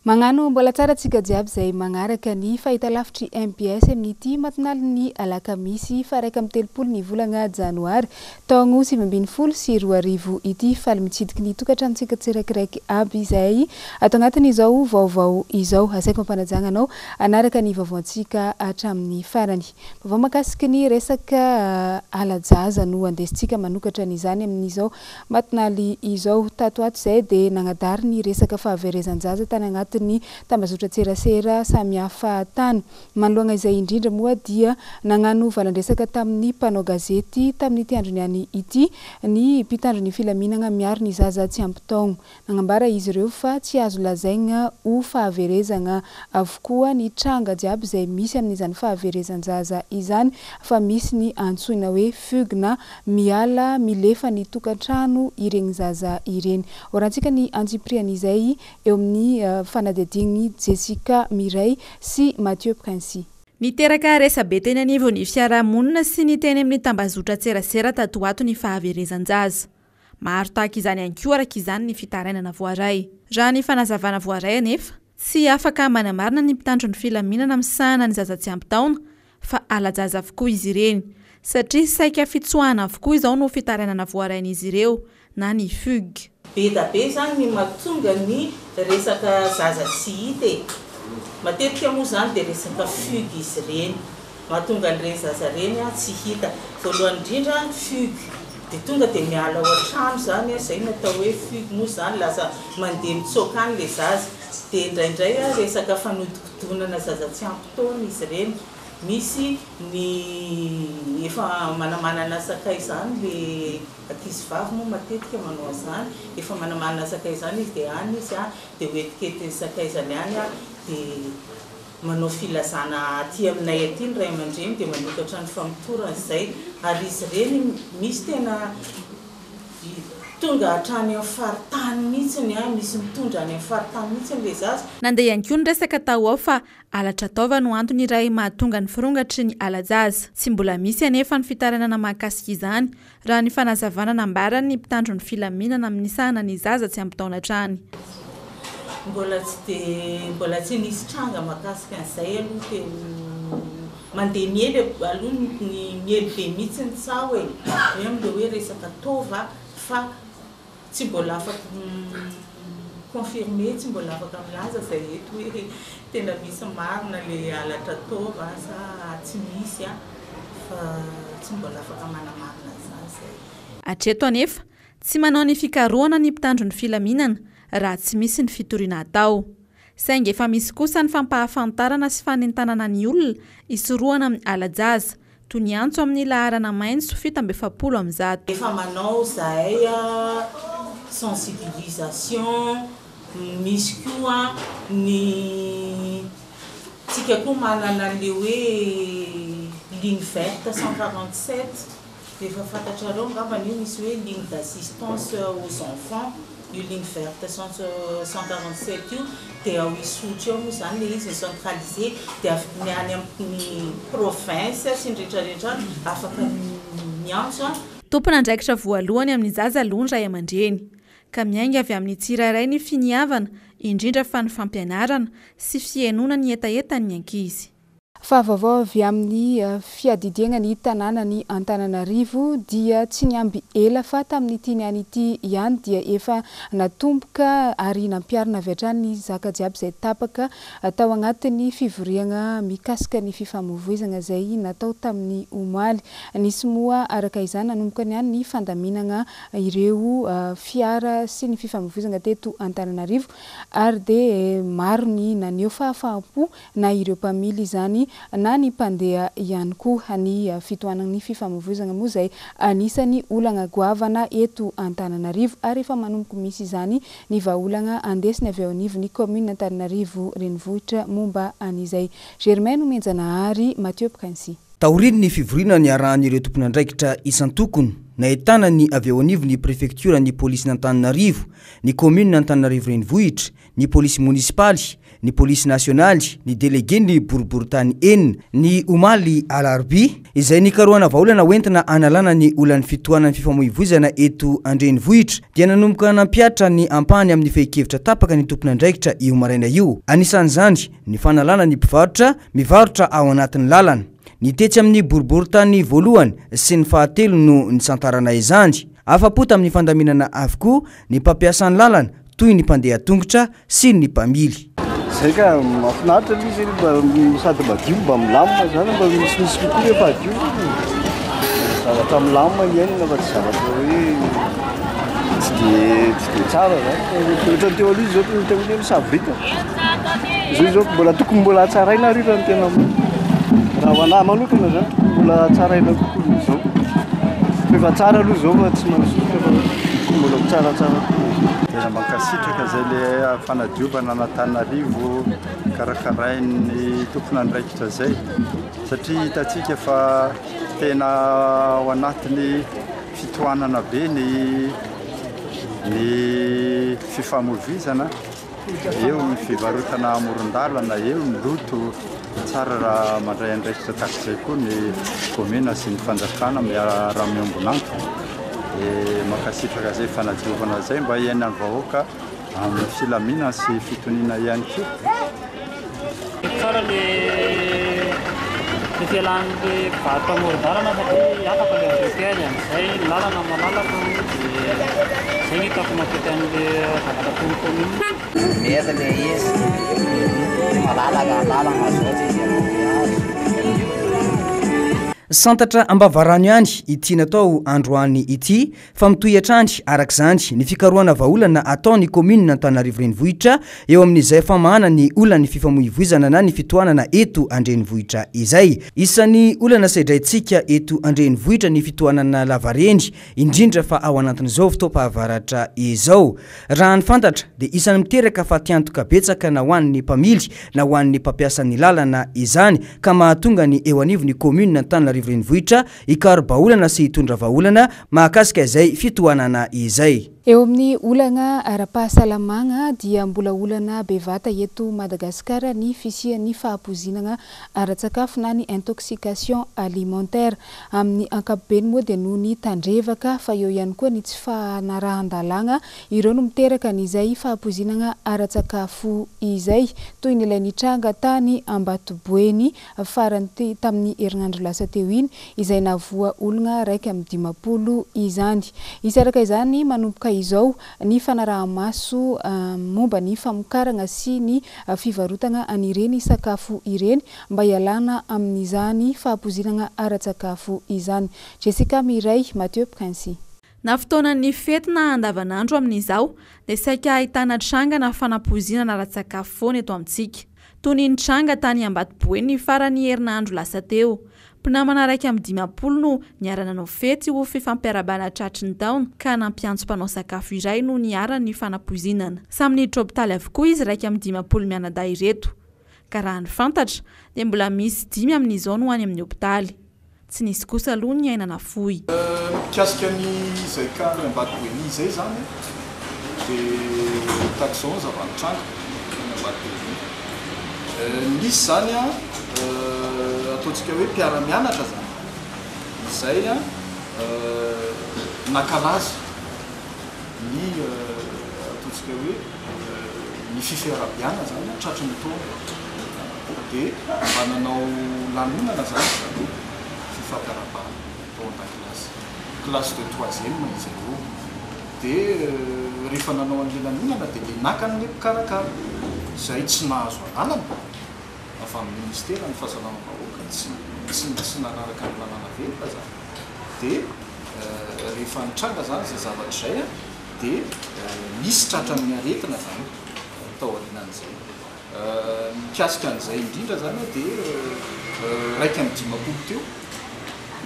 Magnano mbola tsara antsika jiaby izay magnaraka ny fahitalavitry mbs amin'ity matinalin'ny alakamisy faha 31 ny volagna janoary taogno 2019 ity. Faly mitsidiky ny tokantranontsika tsirakiraiky aby izay ato agnatin'izao vaovao izao. Asaiko ampanajagna anao hanaraka ny vaovaontsika hatramin'ny farany. Vaovao mahakasiky ny resaka hala-jaza no andesintsika manokatra an'izany amin'izao Matinaly izao. Tato ho ato izay dia nagnadary ny resaka fahaverezan-jaza tany agnatin'ny tambazotran-tserasera samihafa tany. Manoloagna izay indrindra moa dia nagnano valan-dresaka tamin'ny mpanao gazety tamin'ity andro niany ity ny mpitandro ny filaminagna miaro ny zaza tsy ampy taogno. Nagnambara izy ireo fa tsy azo lazaigna ho fahaverezagna avokoa ny tranga jiaby izay misy amin'izany fahaverezan-jaza izany fa misy ny antsoina hoe fugue na miala milefa ny tokantrano iregny zaza ireny. Hoarantsika ny antsipirian'izay eo amin'ny fanadihadiagn'i Jessica Mireille sy Mathieu Princi. Niteraka resa-be teny anivon'ny fiarahamonina sy ny teny amin'ny tambazotran-tserasera tato ho ato ny fahaverezan-jaza. Maro tahaka izany ihany koa araka izany ny fitarainana voaray. Raha ny fanazavana voaray anefa, tsy afaka manamarina ny mpitandro ny filaminana misahana ny zaza tsy ampy taona fa hala-jaza avokoa izy ireny, satria saika fitsoahana avokoa izao no fitarainana voarain'izy ireo na ny fugue. Be da be zany ny mahatonga ny resaka zaza tsy hita e! Matetika moa zany dia resaka fugue izy ireny. Mahatonga an'ireny zaza ireny tsy hita. Voalohany indrindra fugue, dia tonga dia miala ao an-trano izany, izay no atao hoe fugue moa izany, lasa mandeha mitsoaka any ilay zaza. Dia indraindray resaka fanodikodonana zaza tsy ampy taona izy ireny. Misy ny efa manamanana sakay izany ilay ankizivavy moa matetika manao an'izany, efa manamanana sakay izany izy dia any izy dia hoentiketin'ny sakaizany any dia Manao filazana aty aminay aty ny ray aman-dreny dia manokatra ny famotorana izay ary izy ireny misy tena tonga hatrany amin'ny faritany mihitsy an, misy mitondra any amin'ny faritany mihitsy ilay zaza. Nandeha ihany koa ny resaka tao ao fa halatra taova no antony iray mahatonga ny firongatry ny hala-jaza. Tsy mbola misy anefa ny fitarainana mahakasika izany raha ny fanazavana nambaran'ny mpitandro ny filaminana misahana ny zaza tsy ampy taona hatrany. Mbola tsy dia mbola tsy nisy tranga mahakasika an'izay aloha teo mandeha miely aloha ny miely be mihitsy ny tsaho e, hoe amin'ilay hoe resaka taova fa tsy mbola afaka mi-confirmer, tsy mbola afaka milaza izay eto hoe tena misy marina ilay halatra taova sa tsy misy an, fa tsy mbola afaka manamarina an'izany izay. Hatreto anefa, tsy manao ny fikarohana ny mpitandro ny filaminana raha tsy misy ny fitoriana atao. Saingy efa misy kosa ny fampahafantarana sy fanentanana ny olona hisorohana amin'ny hala-jaza, toy ny antso amin'ny laharana maitso 147. Efa manao zahay sensibilisation, misy koa ny tsika koa manana an'le hoe ligne verte 147, efa fantatrareo angambany io, misy hoe ligne d'assistance aux enfants. Io ligne verte 147 io dia ao Isotry ao moa izany ilay izy mi-centraliser dia ny any amin'ny province sy ny rehetra rehetra any afaka miantso an. Tompon'andraikitra voalohany amin'ny zaza aloha ny ray aman-dreny, ka miainga avy amin'ny tsirairay ny finiavana, indrindra fa ny fampianarana sy fihainoana ny hetahetan'ny ankizy. Fa vaovao avy amin'ny fiadidiagna ny tanànan'i Antananarivo dia tsy niamby ela fa tamin'ity niany ity ihany dia efa natomboka ary nampiharina avy hatrany ny zaka jiaby izay tapaka tao agnatin'ny fivoriagna mikasika ny fifamoivoizagna izay natao tamin'ny omaly. Nisy moa araka izany nanomboka niany ny fandaminagna ireo fiara sy ny fifamoivoizagna teto Antananarivo ary dia maro ny naneho fahafaham-po na ireo mpamily izany na ny mpandeha ihany koa. Ny fitohanan'ny fifamoivoizana moa izay anisan'ny olana goavana eto Antananarivo ary efa manomboka misy izany ny vahaolana andesiny avy ao anivon'ny kaominina Antananarivo renivohitra momba an'izay. Germain Nomenjanahary, Mathieu Princy. Taorian'ny fivoriana niarahan'ireo tompon'andraikitra isan-tokony, nahitana ny avy eo anivon'ny prefektioran'ny polisin'Antananarivo, ny kaominina Antananarivo Renivohitra, ny polisy monisipaly, ny polisy nasionaly, ny delegen'ny boriborintany enina, ny omaly alarobia, izay nikarohana vahaolana hoentina hanalana ny olan'ny fitohanan'ny fifamoivoizana eto an-drenivohitra, dia nanomboka nampihatra ny ampahany amin'ny fehin-kevitra tapaka ny tompon'andraikitra io maraina io. Anisan'izany ny fanalana ny mpivarotra mivarotra ao anatin'ny lalana. Ny tetsy amin'ny boriborintany voalohany sy ny fahatelo no nisantarana izany. Afa-po tamin'ny fandaminana avokoa ny mpampiasa ny lalana toy ny mpandeha tongotra sy ny mpamily. Zay ka, mahafinaritra aloha izy mba sady madio mba milamina zany, mba misimisy kokoa rehefa hadio, zavatra milamina ny iainana fa tsy zavatra hoe tsy de tsy de tsara zany, ohatran'ny teo aloha izy zao tena hoe misavoritaka, zao zao mbola tokony mbola hatsaraina ary io raha ny tena raha ho anahy manokana zany tokony mbola hatsaraina kokoa noho izao, fa efa tsara aloha izao fa tsy manosika fa tokony mbola ho tsaratsara kokoa noho izao. Tena mankasitraka izay le fanadiovana an'Antananarivo karakarain'ny tompon'andraikitra izay satria hitantsika fa tena ao anatin'ny fitohanana be ny ny fifamoivoizana, eo ny fivarotana amoron-dalana, eo ny loto. Tsara raha mandray andraikitra tahaka izay koa ny kaominina sy ny fanjakana miara-miombon'antoka. Dia mankasitraka izay fanadiovana izay mba hiainan'ny vahoaka amin'ny filaminana sy fitoniana ihany koa. Tsara le le fialan'le mpivarotra amoron-dalana satria afaka le embouteillage amin'izay, ny lalana malalaka dia izay no hitako mampety an'le zavatra ataon'ny commune. Mety le izy, malalaka ny lalana zao tsisy embouteillage. Santatra ambavarano ihany ity natao androany ity fa mitohy hatrany araka izany ny fikarohana vahaolana ataon'ny kaominina Antananarivo Renivohitra eo amin'izay famahana ny olan'ny fifamoivoizana na ny fitohanana eto an-drenivohitra izay. Isan'ny olana sedraintsika eto an-drenivohitra ny fitohanana lavareny, indrindra fa ao anatin'izao fotoam-pahavaratra izao. Raha ny fantatra dia isan'ny miteraka fatiantoka betsaka na ho an'ny mpamily na ho an'ny mpampiasa ny lalana izany ka mahatonga ny eo anivon'ny kaominina Antananarivo Renivohitra hikaro-bahaolana sy hitondra vahaolana mahakasika izay fitohanana izay. Eo amin'ny olana ara-pahasalamagna dia mbola olana bevata eto Madagasikara ny fisian'ny fahapoizinana ara-tsakafo na ny intoxication alimentaire. Amin'ny ankapobeny moa dia noho ny tandrevaka fa eo ihany koa ny tsy fanarahan-dalàgna ireo no miteraka an'izay fahapoizinana ara-tsakafo izay toy ny ilay nitranga tany Ambatoboeny farany tamin'ny herinandro lasa teo iny, izay nahavoa olona 51 izany. Hisy araka izany manomboka izao ny fanaraha-maso momba ny famokarana sy ny fivarotana an'ireny sakafo ireny mba hialana amin'izany fahapoizinana ara-tsakafo izany. Jessica Mireille Mathieu Princy. Na fotoanan'ny fety na andavanandro amin'izao dia saika ahitana trangana fanapoizinana ara-tsakafo foana eto amintsika. Toy ny nitranga tany Ambatoboeny ny faran'ny herinandro lasa teo. Mpinamana 51 no niara-nanao fety ho fifampiarahabana tratry ny taona ka nampiantso mpanao sakafo iray no niharan'ny fanapoizinana. Samy niditra hopitaly avokoa izy 51 mianadahy ireto. Ka raha ny fantatra dia mbola misy dimy amin'izao no any amin'ny hopitaly. Tsy nisy kosa aloha ny aina nafoy. Mikasika ny izay cas any Ambatoboeny izay izany dia tahaka izao ny zava-nitranga tany Ambatoboeny. Nisy izany ataontsika hoe mpiara-mianatra izany izay nankalaza ny ataontsika hoe ny fifiarabiana izany tratry ny taona. Dia mba nanao lanonana izany zareo, fifampiarahabana tao an-dakilasy. Classe de troisième izy ireo. Dia rehefa nanao an'ilay lanonana dia ilay naka an'ilay mpikarakara, izay tsy nahazo alalana avy amin'ny ministeran'ny fahasalamam-bahoaka, tsy tsy tsy nanaraka ny lalàna velona izany. Dia rehefa nitranga izany izay zavatra izay dia nisy tratran'ny aretina izany tao aorianan'izay. Mikasika an'izay indrindra izany dia 51 teo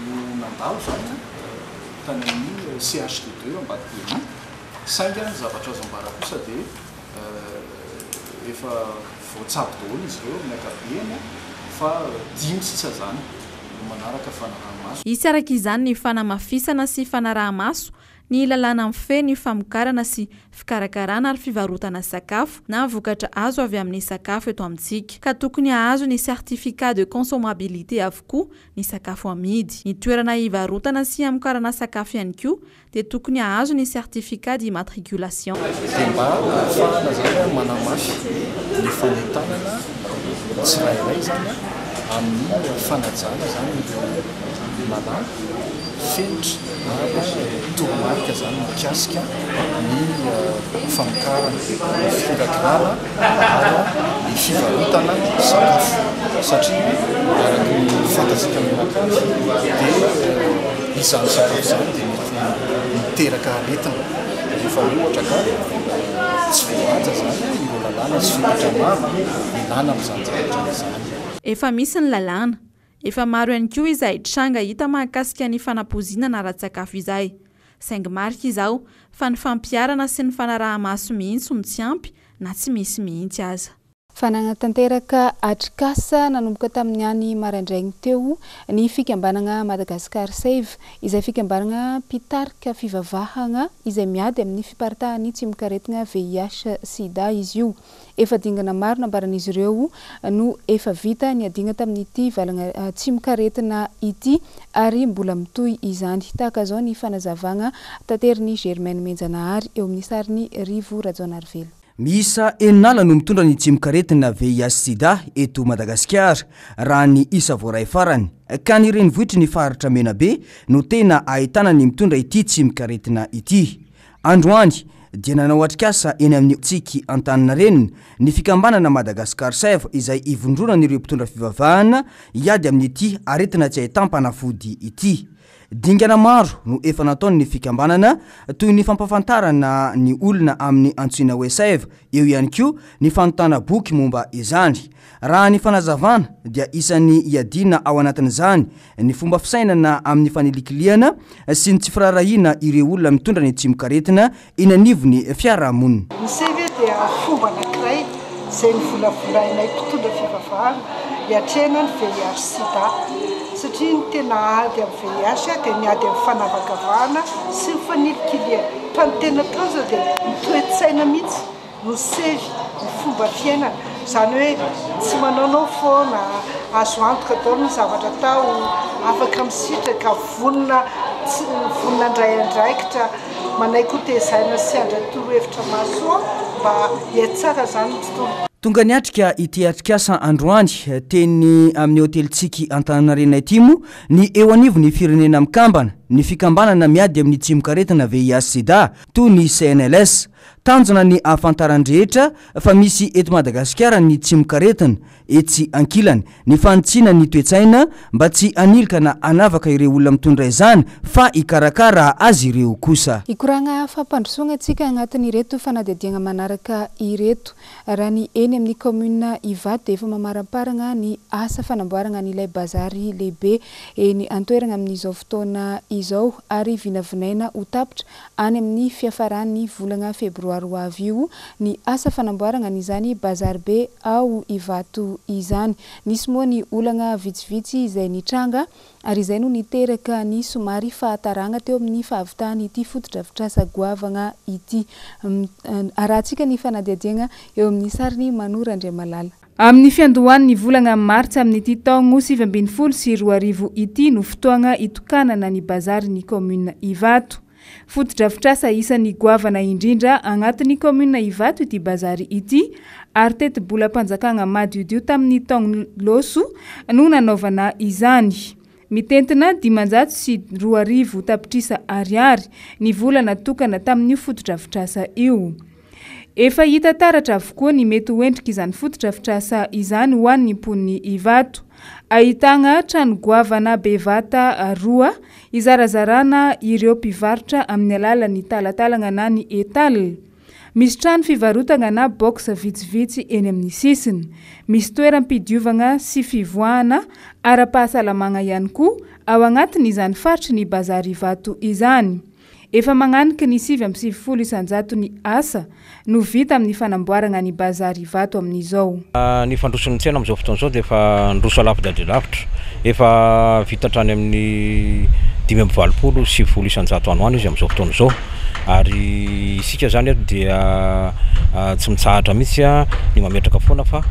no nandalo izany tany amin'ny CHD deux Ambatoboeny, saingy ny zavatra azo ambara kosa dia efa voatsabo daholo izy ireo amin'ny ankapobeny fa dimy sisa izany no manaraka fanaraha-maso. Hisy araka izany ny fanamafisana sy fanaraha-maso. ny lalàna mifehy ny famokarana sy fikarakarana ary fivarotana sakafo na vokatra azo avy amin'ny sakafo eto amintsika, ka tokony hahazo ny certificat de consommabilité avokoa ny sakafo amidy. Ny toerana hivarotana sy hamokarana sakafo ihany koa dia tokony hahazo ny certificat d'immatriculation. Dia mba ahafahana izany manamafy ny fanentanana tsirairay izany amin'ny fanajana izany ireo lalàna, fenitra ary toromarika izany mikasika ny famokarana, ny fikirakirana ary ny fivarotana sakafo satria araka ny fantatsika mianakavy dia izany sakafo izany dia mety miteraka aretina rehefa ohatra ka tsy voahaja izany ireo lalàna sy fepetra maro ilana amin'izany zavatra izany. Efa misy ny lalàna. Efa maro ihany koa izay tranga hita mahakasika ny fanapoizinana ara-tsakafo izay. Saingy marika izao fa ny fampiharana sy ny fanaraha-maso mihitsy no tsy ampy na tsy misy mihitsy aza. Fa nanatanteraka atrikasa nanomboka tamin'ny any maraindraigny teo ny fikambanagna Madagascar Save, izay fikambanagna mpitarika fivavahagna izay miady amin'ny fiparitahan'ny tsimokaretigna VIH sida izy io. Efa dingana maro nambaran'izy ireo no efa vita niadiana tamin'ity valagna tsimokaretina ity ary mbola mitohy izany. Tahaka izao ny fanazavagna taterin'i Germaine Menjanahary eo amin'ny sarin'i Rivo Rajaonarivelo. Miisa enin'ala no mitondra ny tsimokaretina VIH-Sida eto Madagasikara, raha ny isa voaray farany, ka ny renivohitry ny faritra Menabe no tena ahitana ny mitondra ity tsimokaretina ity. Androany dia nanao atrikasa eny amin'ny Tsiky Antaninarenina ny fikambanana Madagascar Save izay ivondronan'ireo mpitondra fivavahana hiady amin'ity aretina tsy ahitam-panafody ity. Dingana maro no efa nataon'ny fikambanana toy ny fampahafantarana ny olona amin'ny antsoina hoe Save, eo ihany koa ny fanontana boky momba izany. Raha ny fanazavana dia isan'ny iadiana ao anatin'izany ny fomba fisainana amin'ny fanilikilihana sy ny tsy firaharahiana ireo olona mitondra ny tsimokaretina eny anivon'ny fiarahamonina. Ny CV dia fomba anankiray izay novolavolainay mpitondra fivavahana hiatrehana ny VIH sida satria ny tena ady amin'ny VIH dia ny ady amin'ny fanavakavahana sy ny fanilikilihana fa ny tena tanjona dia ny toe-tsaina mihitsy no sery ny fomba fiainana, izany hoe tsy manaonao foana, azo antoka daholo ny zavatra atao, afaka misitraka, vonona tsy vonona handray andraikitra, manaiky ho tezaina sy handray torohevitra mahasoa mba hihatsara izany ny tontolo. Tonga niatrika ity atrikasa androany teny amin'ny hotely Tsiky Antaninarenina ity moa ny eo anivon'ny Firenena Mikambana, ny fikambanana miady amin'ny tsimokaretina VIH-Sida toy ny CNLS. Tanjona ny ahafantaran'ny rehetra fa misy eto Madagasikara ny tsimokaretina, etsy ankilany, ny fanitsiana ny toe-tsaina mba tsy hanilika na hanavaka ireo olona mitondra izany fa hikarakara azy ireo kosa. Hikoragna fampandrosoagna antsika agnatin'ireto fanadihadiagna manaraka ireto. Raha ny eny amin'ny kaominina Ivato dia efa mamaramparagna ny asa fanamboaragna an'ilay bazary lehibe eny an-toeragna amin'izao fotoana izao ary vinavinaina ho tapitra Any amin'ny fiafaran'ny volana febroary ho avy io ny asa fanamboarana an'izany bazary be ao Ivato izany. Nisy moa ny olana vitsivitsy izay nitranga ary izay no niteraka ny somary fahataràna teo amin'ny fahavitan'ity fotodrafitrasa goavana ity. Arahantsika ny fanadihadiana eo amin'ny sarin'i Mano Randriamalala. Amin'ny fiandohan'ny volana martsa amin'ity taogno 2019 ity no fotoagna hitokanana ny bazarin'ny kaominina Ivato. Fotodrafitrasa isan'ny goavana indrindra agnatin'ny kaominina Ivato ity bazary ity ary tetibolam-panjakagna madiodio tamin'ny taogno lôso no nanaovana izany. Mitentina 2500 tapitrisa ariary ny vola natokana tamin'io fotodrafitrasa io. Efa hita taratra avokoa ny mety ho endrik'izany fotodrafitrasa izany ho an'ny mponin'i Ivato. Ahitagna trano goavana bevata roa izarazarana ireo mpivarotra amin'ny alalan'ny talatalagna na ny étal. Misy trano fivarotagna na box vitsivitsy eny amin'ny sisiny. Misy toeram-pidiovagna sy fivoahana ara-pahasalamagna ihany koa ao agnatin'izany faritry ny Bazary Ivato izany. Efa magnaniky ny 99 isan-jaton'ny asa no vita amin'ny fanamboaragna ny Bazary Ivato amin'izao. Ny fandroson'ny tsena amin'izao fotoana izao dia efa niroso alavitra dia lavitra. Efa vita hatrany amin'ny 85, 90% any ho any izy amin'izao fotoana izao. Ary isika izany eto dia tsy mitsahatra mihitsy ny mametraka foana fa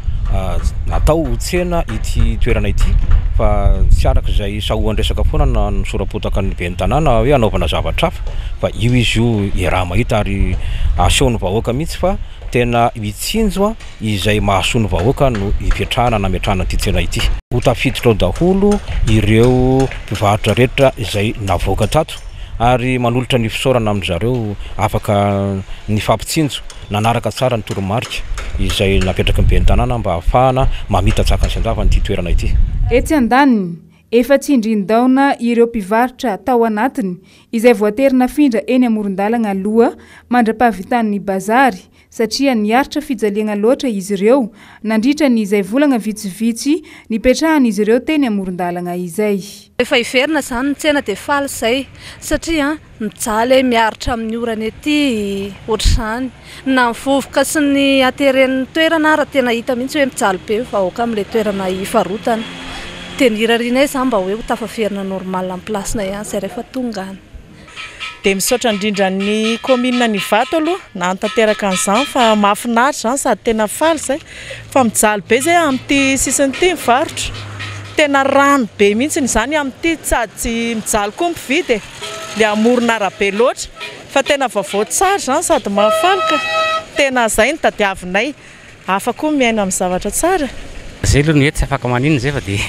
atao ho tsena ity toerana ity fa tsy araka izay sahoan-dresaka foana na ny sora-potaka ny ben'ny tanàna hoe hanaovana zavatra hafa fa io izy io iaraha-mahita ary asehon'ny vahoaka mihitsy fa tena mitsinjo izay mahasoa ny vahoaka no ipetrahana nametrahana ity tsena ity. Ho tafiditra ao daholo ireo mpivarotra rehetra izay navoaka tato ary manolotra ny fisaorana amin-dry zareo afaka nifampitsinjo nanaraka tsara ny toromarika izay napetraky ny ben'ny tanàna mba hahafahana mamita an-tsakany sy an-davany ity toerana ity. Etsy andaniny, efa tsindrin-daona ireo mpivarotra tao anatiny izay voatery nafindra eny amoron-dalagna aloha mandra-pahavitan'ny bazary satria niaritra fijaliagna loatra izy ireo nandritra ny izay volagna vitsivitsy nipetrahan'izy ireo teny amoron-dalagna izay. Rehefa hiverina izany ny tsena dia faly izay satria mijaly ay miaritra amin'ny orana ety ohatr'izany na ny vovoka sy ny hateren'ny toerana ara tena hita mihitsy hoe mijaly be ny vahoaka amin'ilay toerana hivarotana dia ny irarianay izany mba hoe ho tafaverina normal amin'ny place-nay ihany izay rehefa tonga any. Dia misaotra indrindra ny kaominina an'Ivato aloha nahatanteraka an'izany fa mahafinaritra izany sady tena faly izay fa mijaly be izay amin'ity sisiny ity mivarotra, tena rano be mihitsy izany amin'ity sady tsy mijaly koa ny mpividy e, ilay amoron'arabe loatra fa tena vaovao tsara izany sady mahafaly ka, tena izay no tadiavinay, hafa koa ny miaina amin'ny zavatra tsara. Zay aloha no eto tsy afaka maninona zay fa dia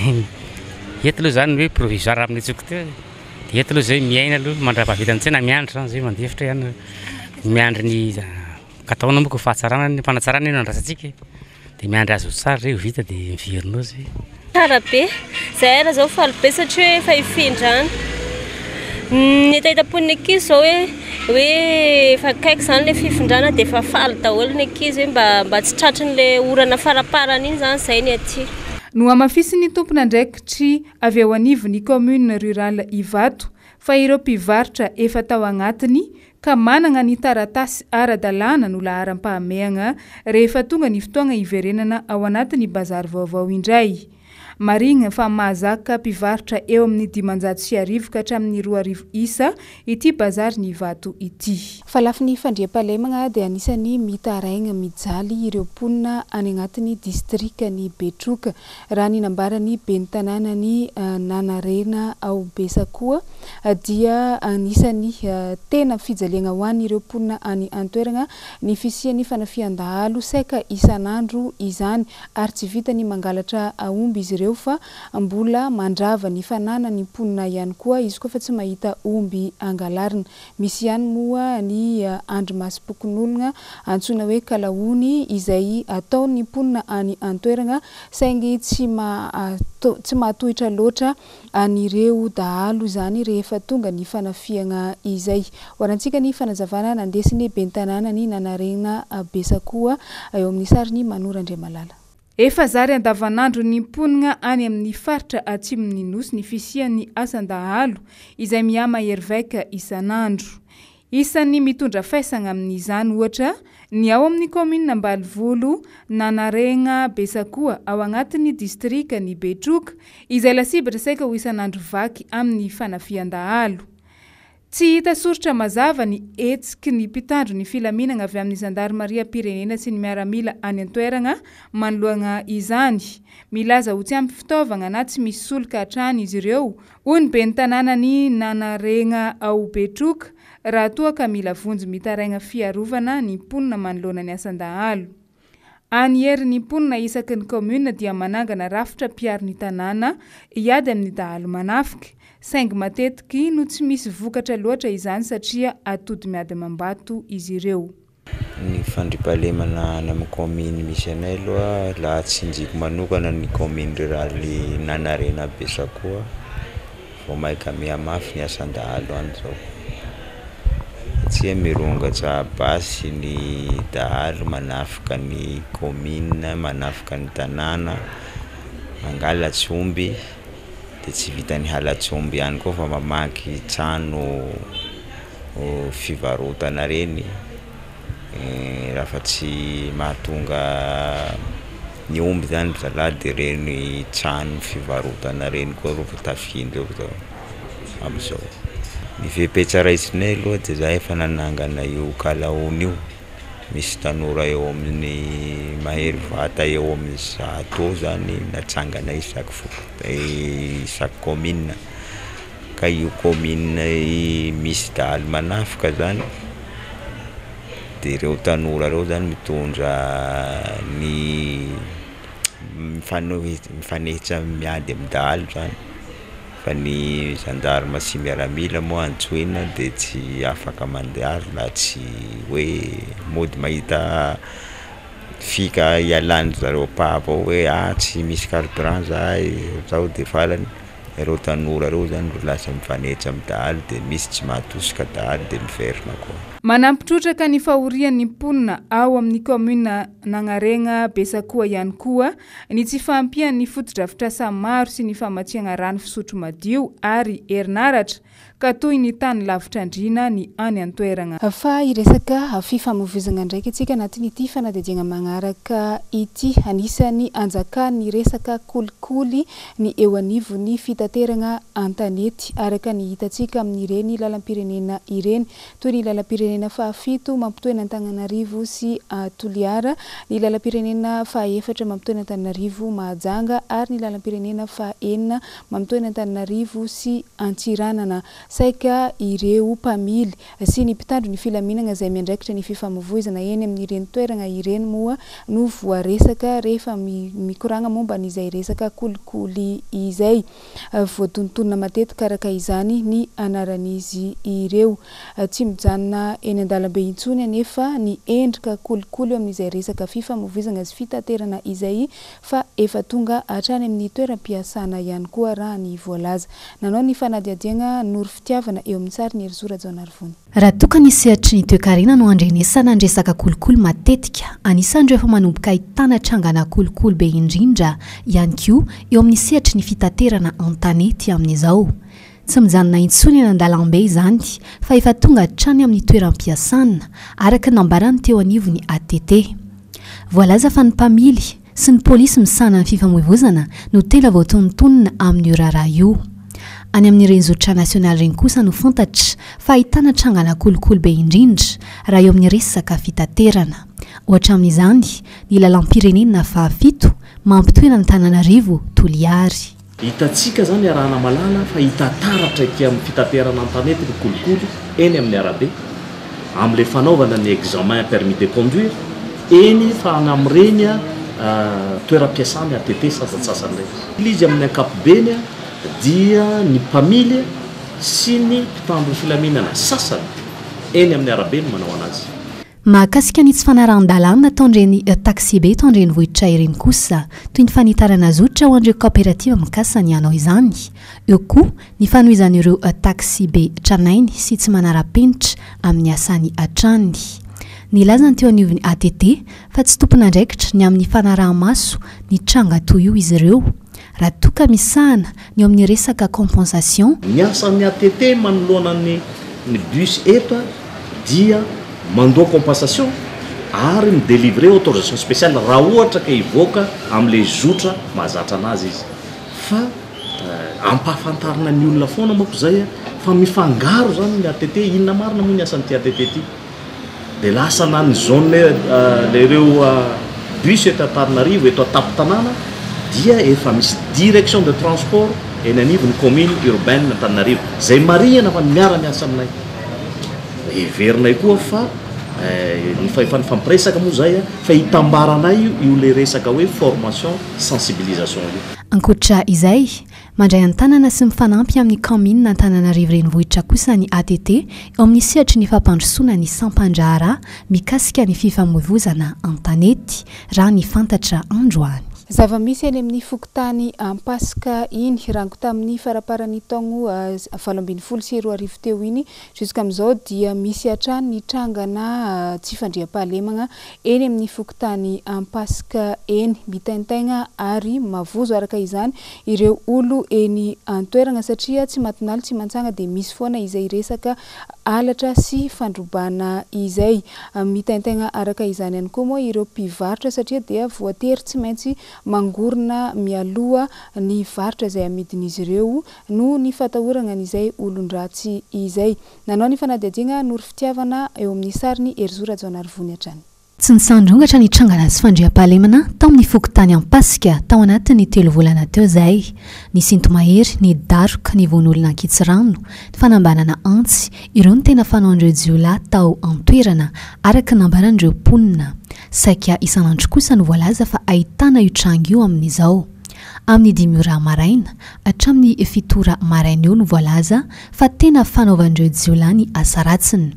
eto aloha zany ny hoe provisoire amin'ny antsoiko teo e. Dia eto aloha zay miaina aloha mandrapahavita ny tsena miandry zany zay mandefitra ihany miandry ny kataona moa ko fahatsarana ny fanatsarana io no andrasantsika e. Dia miandry azy ho tsara zay ho vita dia miverina eo zay. Tsara be, zahay ara zao faly be satria hoe efa hifindra any. Ny hetahetam-pon'ny ankizy zao hoe hoe efa akaiky zany le fifindrana dia efa faly daholo ny ankizy hoe mba mba tsy tratrin'le orana faraparany iny zany zay ny aty. Nohamafisin'ny tompon'andraikitry avy eo anivon'ny commune rurale Ivato fa ireo mpivarotra efa tao agnatiny ka managna ny taratasy ara-dalàna no laharam-pahamehagna rehefa tonga ny fotoagna hiverenana ao anatin'ny bazary vaovao indray. Marihigna fa mahazaka mpivarotra eo amin'ny 1500 ka hatramin'ny 2000 isa ity bazarin'Ivato ity. Fa lafiny fandriampahalemagna dia anisan'ny mitaraigna mijaly ireo mponina any agnatin'ny distrikan'i Betroka. Raha ny nambaran'ny ben'ny tanànan'i Nanarena ao Besakoa dia anisan'ny tena fijaliagna ho an'ireo mponina any an-toeragna ny fisian'ny fanafihan-dahalo saika isan'andro izany ary tsy vitan'ny mangalatra omby izy ireo fa mbola mandrava ny fananan'ny mponina ihany koa izy koa fa tsy mahita omby angalarina. Misy ihany moa ny andrimasom-pokonolona antsoina hoe Kalahony izay ataon'ny mponina any an-toerana saingy tsy tsy mahatohitra loatra an'ireo dahalo izany rehefa tonga ny fanafihana izay. Hoarantsika ny fanazavana nandesin'ny ben'ny tanànan'i Nanarena Besakoa eo amin'ny sarin'i Manoro Andriamalala. Efa zary andavanandron'ny mponina any amin'ny faritra atsimon'ny Nosy ny fisian'ny asan-dahalo izay mihamahery vaika isan'andro. Isan'ny mitondra faisana amin'izany ohatra ny ao amin'ny kaominina Ambalivolo, Nanaregna Besakoa ao agnatin'ny distrikan'i Betroka izay lasibatra saika ho isan'andro vaky amin'ny fanafihan-dahalo. Tsy hita soritra mazava ny hetsiky ny mpitandro ny filaminana avy amin'ny zandarimariam-pirenena sy ny miaramila any an-toerana manoloana izany. Milaza ho tsy ampy fitaovana na tsy misy solika hatrany izy ireo, hoy ny ben'ny tanànan'i Nanaregna ao Betroka, raha toa ka mila vonjy mitaraigna fiarovana ny mponina manoloana ny asan-dahalo. Any Hery ny mponina isaky ny kaominina dia manangana rafitra mpiaro ny tanàna hiady amin'ny dahalo manafika. Saingy matetiky no tsy misy vokatra loatra izany satria atody miady amam-bato izy ireo. Ny fandriampahalemana any amin'ny kaominy misy anay aloha, raha tsinjiko manokana ny kaominy ruraly Nanarena Besakoa, vao maika mihamafy ny asan-dahalo any zao satria mirongatra basy ny dahalo manafika ny kaominina, manafika ny tanàna, mangalatsy omby de tsy vitan'ny halatsy omby ihany koa fa mamaky trano fivarotana reny. Raha fa tsy mahatonga ny omby zany ry zalahy de reny trano fivarotana reny koa rô fa tafihin-dreo zao am'zao. Ny fepetra raisinay aloha de zahay efa nanangana io kalaony io, misy tanora eo amin'ny mahery vata eo am'zatô zany natsanganay isaky foko- isaky kaominina ka io kaominina misy dahalo manafika zany de reo tanora reo zany mitondra ny mifanohi- mifanehitra miady amy dahalo zany fa ny gendarme sy miaramila moa antsoina de tsy afaka mandalo raha tsy hoe mody mahita fika hialan-jareo pa avao hoe ah tsy misy carburant zahay zao de farany reo tanora reo zany ro lasa mifanehitra amy dahalo de misy tsy mahatosika dahalo de miverina koa. Manampy trotraka ny fahorian'ny mponina ao amin'ny kaominina Nagnaregna Besakoa ihany koa ny tsy fahampian'ny fotodrafitrasa maro sy ny famatsiagna rano fisotro madio ary herinaratra ka toy ny tany lavitr'andriana ny any an-toeragna. Fa hiresaka fifamoivoizagna ndraiky antsika anatin'ity fanadihadiagna magnaraka ity. Anisan'ny anjakan'ny resaka kolikoly ny eo anivon'ny fitateragna an-tanety, araka ny hitantsika amin'ireny lalam-pirenena ireny, toy ny lalam-pirenena fahafito mampitohy an'Antananarivo sy Toliara, ny lalam-pirenena fahaefatra mampitohy an'Antananarivo Mahajanga ary ny lalam-pirenena fahaenina mampitohy an'Antananarivo sy Antsiranana. Saika ireo mpamily sy ny mpitandro ny filaminana izay miandraikitra ny fifamoivoizana eny amin'ireny toerana ireny moa no voaresaka rehefa mikoragna momba an'izay resaka kolikoly izay. Voatonontonona matetika araka izany ny anaran'izy ireo. Tsy mijanona eny an-dalambe intsony anefa ny endrika kolikoly eo amin'izay resaka fifamoivoizana sy fitaterana izay fa efa tonga hatrany amin'ny toeram-piasana ihany koa raha ny voalaza. Nanao ny fanadihadiana Noro Fitiavana eo amin'ny sarin'i Herizo Rajaonarivony. Raha toa ka ny sehatry ny toekarena no andrenesana ny resaka kolikoly matetika, anisan'ireo efa manomboka ahitana trangana kolikoly be indrindra ihany koa eo amin'ny sehatry ny fitaterana an-tanety amin'izao. Tsy mijanona intsony eny an-dalambe izany fa efa tonga hatrany amin'ny toeram-piasana, araka ny nambaran'ny teo anivon'ny ATT. Voalaza fa ny mpamily sy ny polisy misahana ny fifamoivoizana no tena voatonontonona amin'io raharaha io. Any amin'ireny zotra nasionaly ireny kosa no fantatra fa ahitana trangana kolikoly be indrindra raha eo amin'ny resaka fitaterana. Ohatra amin'izany ny lalam-pirenena fahafito mampitohy an'Antananarivo Toliary. Hitantsika izany iarahana malala fa hita taratra ety amin'ny fitaterana an-tanety ny kolikoly eny amin'ny arabe, amin'ilay fanaovana ny examen permis de conduire, eny fa any amin'ireny toeram-piasan'ny ATT sasantsasany ireny. Ilay izy amin'ny ankapobeny dia ny mpamily sy ny mpitandro filaminana sasany eny amin'ny arabe no manao anazy. Mahakasika ny tsy fanarahan-dalàna ataon'ireny taxibe eto an-drenivohitra ireny kosa, toy ny fanitarana zotra ho an'ireo kaoperativa mikasa ny hanao izany. Eo koa ny fanohizan'ireo taxibe tranainy sy tsy manara-penitra amin'ny asany hatrany. Nilaza ny teo anivon'ny ATT fa tsy tompon'andraikitra ny amin'ny fanaraha-maso ny tranga toy io izy ireo. Raha toa ka misahana ny eo amin'ny resaka compensation. Ny asan'ny ATT manoloana ny ny bus eto dia mandoa compensation ary mi-delivrer autorisation spéciale raha ohatra ka hivoaka amin'ilay zotra mahazatra anazy izy. Fa ampahafantarina ny olona foana manko izay fa mifangaro izany ny ATT, inona marina moa ny asan'ity ATT ity? Dia lasa na ny zone ireo bus eto Antananarivo eto an-tampon-tanàna dia efa misy direction de transport eny anivon'ny commune urbaine Antananarivo izay marihana fa miara-miasa aminay. Heverinay koa fa efa nifampiresaka moa izay fa hitambaranay io ilay resaka hoe formation sensibilisation io. Ankoatra izay, Mandray an-tanana sy mifanampy amin'ny kaominina Antananarivo Renivohitra kosa ny ATT eo amin'ny sehatry ny fampandrosoana ny sampan-draharaha mikasika ny fifamoivozana an-tanety, raha ny fantatra androany. Zava-misy eny amin'ny fokontany Ampasika iny, rango tamin'ny faramparan'ny taogno 2018 teo iny jusqu'amin'izao dia misy hatrany ny trangana tsy fandriampahalemagna eny amin'ny fokontany Ampasika eny. Mitaintaigna ary mavozo araka izany ireo olo eny an-toeragna satria tsy matin'aly tsy mantsagna dia misy foana izay resaka halatra sy fandrobana izay. Mitaintaigna araka izany ihany koa moa ireo mpivarotra satria dia voatery tsy maintsy mangorona mialoha ny varotra izay amidin'izy ireo noho ny fatahorana an'izay olon-dratsy izay. Nanao ny fanadihadiana Noro Fitiavana eo amin'ny sarin'i Herizo Rajaonarivony hatrany. Tsy nisandrongatra ny trangana tsy fandriampahalemana tao amin'ny fokontany Ampasika tao anatin'ny telo volana teo izay. Ny sinto-mahery, ny daroka, ny vono olona ankitsirano, ny fanambanana antsy, ireo no tena fanaon'ireo jiolahy tao an-toerana, araka ny nambaran'ireo mponina. Saika isan'andro kosa no voalaza fa ahitana io tranga io amin'izao. Amin'ny dimy ora maraina hatramin'ny fito ora maraina eo no voalaza fa tena fanaovan'ireo jiolahy ny asa ratsiny.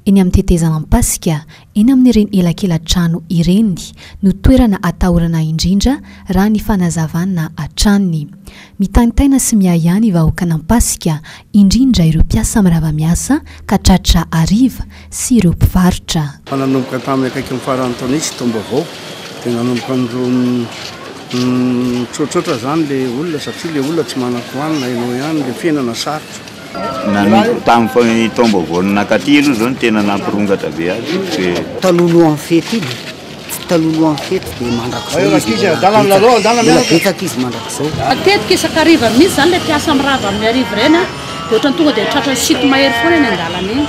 Eny amin'ny tetezan'Ampasika, Eny amin'ireny elakela-trano ireny no toerana atahorana indrindra raha ny fanazavana hatrany. Mitaintaina sy miahiahy ny vahoakan'Ampasika, indrindra ireo mpiasa mirava miasa ka tratra hariva sy ireo mpivarotra. Fa nanomboka tamin'ny akaikin'ny faran'ny taona itsy taom-baovao dia nanomboka nitsoatsoatra izany ilay olona satria ilay olona tsy manan-kohanina, ianao ihany, ilay fiainana sarotra. Nanomboka tamin'ny taom-baovao nankaty aloha izao no tena nampirongatra be azy dia. Talohalohan'ny fety iny, tsy talohalohan'ny fety dia mandrakizao izy mbola betsaka, mbola betsaka izy mandrakizao. Matetika isan-kariva mihitsy izany ilay mpiasa mirava amin'ny hariva ireny an, dia ohatran'ny tonga dia tratran'ny sinto-mahery foana eny an-dalana eny.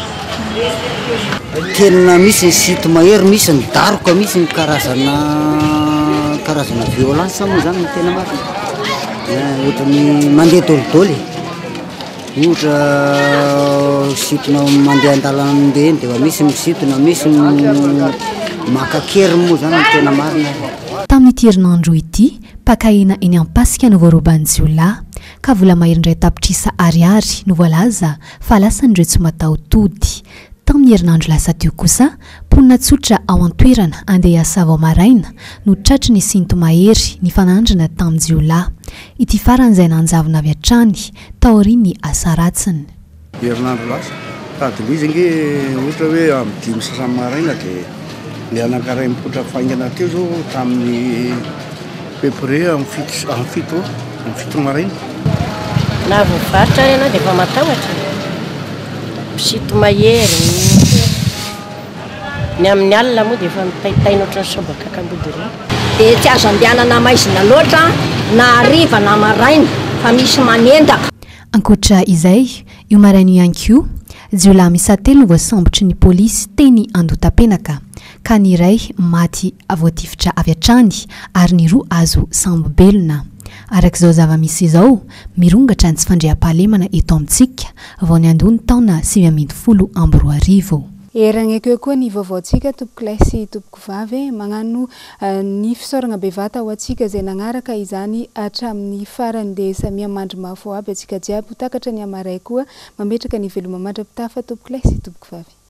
Tena misy ny sinto-mahery, misy ny daroka, misy ny karazana karazana violence moa izany no tena marina, ohatran'ny mandeha dolidoly e. Ohatra misintona mandeha an-dalana mandeha eny dia efa misy misintona, misy maka an-keriny moa zany no tena marina e. Tamin'ity herinandro ity, mpaka hena eny Ampasika no voaroban'ny jiolahy, ka vola mahery indray tapitrisa ariary no voalaza fa lasan'ireo tsy mataho-tody. Tamin'ny herinandro lasa teo kosa, mponina tsotra ao an-toerana andeha hiasa vao maraina no tratry ny sinto-mahery nifanandrina tamin'ny jiolahy. Ity farany izay nanjavona avy hatrany taorian'ny asa ratsiny. Herinandro lasa, sady ilay izy ange ohatra hoe amin'ny dimy sasany maraina dia ilay anankiray mipoitra faingana teo izao tamin'ny peu près amin'ny fito amin'ny fito amin'ny fito maraina. Na vao mivarotra ary ianao dia efa matahotra e. Mpisito-mahery, ny amin'ny alina moa dia efa mitaintaina ohatran'ny sombakaka ambody ireny. Dia tsy azo andehanana maizina loatra na hariva na maraina fa misy manendaka. Ankoatra izay, io maraina io ihany koa, jiolahy miisa telo no voasambotry ny polisy teny Andotapenaka, ka ny iray maty voatifitra avy hatrany ary ny roa azo sambo-belona. Araka izao zava-misy izao, mirongatra ny tsy fandriampahalemana eto amintsika vao niandoha ny taona 2019. Eragneko eo koa ny vaovaontsika tompokolahy sy tompokovavy e! Magnano ny fisaoragna bevata ho antsika izay nagnaraka izany hatramin'ny farany dia samia mandry mafy ho aby antsika jiaby ho takatra ny hamaray koa mametraka ny veloma mandra-pitafa tompokolahy sy tompokovavy.